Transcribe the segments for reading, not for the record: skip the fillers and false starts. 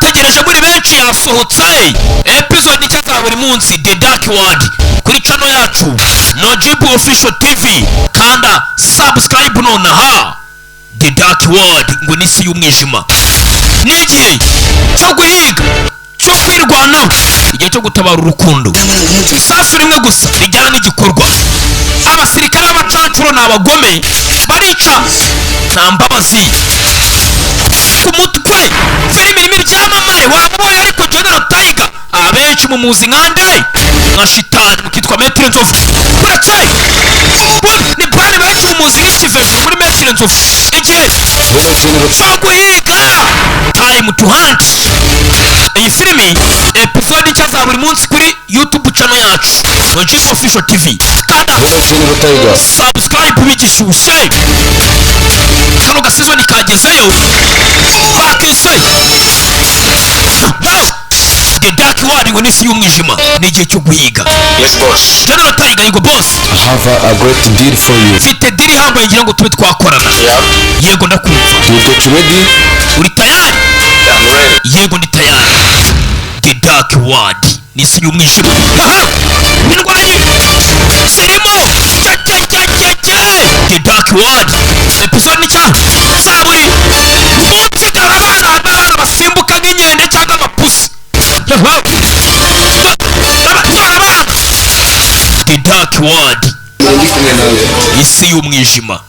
Mutegereje muri benshi, yasohotse episode nshya za buri munsi, The Dark World, kuri channel yacu Nojibu Official TV. Kanda subscribe nonaha. The Dark World ngo n'isi y'umwijima. Ni igihe cyo guhiga, cyo kwirwanaho, igihe cyo gutabara urukundo. Isasu rimwe gusa rijyana n'igikorwa. Abasirikare b'abacancuro ni abagome, barica nta mbabazi. Ku mutwe filimi irimo ibyamamare wamubonye, ariko General Tiger abenshi mumuzi nkande nka Shitani, mukitwa Maître Nzovu. Uretse ni bari benshi mumuzi nk'ikivejuru muri Maître Nzovu. Igihe cyo guhiga, time to hunt. Iyi filimi, episode nshya za buri munsi kuri YouTube channel yacu Nojib Official TV. Kanda General Tiger. subscribe bigishyushye. Kano gaseason kagezeyo, bakise The Dark World, ngo n'isi y'umwijima. Ni igihe cyo guhiga. Yes, boss. General Tiger: yego boss. I have a great deal for you. Mfite deal ihambaye ngira ngo tube twakorana. Yeah. Yego, ndakumva. You get ready? Uri tayari? I'm ready. Yego, ndi tayari. The Dark World ni isi y'umwijima. Aha! Indwanyi zirimo. Cye. The Dark World, episode nshya za buri munsi. Dore abana, abana basimbuka nk'inkende cyangwa amapusi. Dore abana. The Dark World, isi y'umwijima.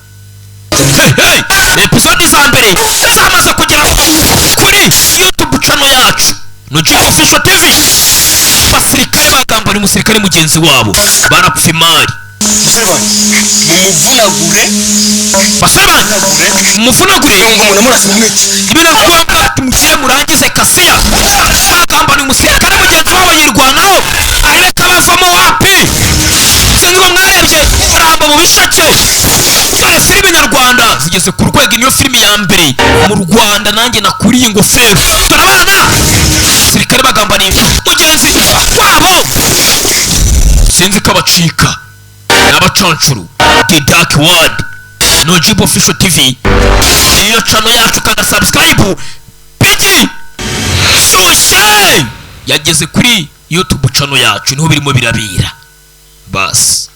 Hey, hey! Episode za mbere zamaze kugera kuri YouTube channel yacu Nujib Official TV. Abasirikare bagambana umusirikare mugenzi wabo, barapfa imari. Mumuvunagure. Basore banjye, muvunagure. Ngo umuntu amurasa mumwice. Ibi ni ngombwa, tumugire murangize kasiya. Bagambaniye umusirikare mugenzi wabo, yirwanaho arebe ko abavamo. Wapi, sinzi ngo mwarebye Ramba mu bisheke. Dore filime nyarwanda zigeze ku rwego, niyo filime ya mbere mu Rwanda nanjye nakuriye ingofero. Dore abana, abasirikare bagambaniye mugenzi wabo, sinzi ko abacika, ni abacancuru. The Dark World, Nojib Official TV niyo channel yacu. Kanda subscribe. Bigi shyushye yageze kuri YouTube channel yacu, niho birimo birabira basi.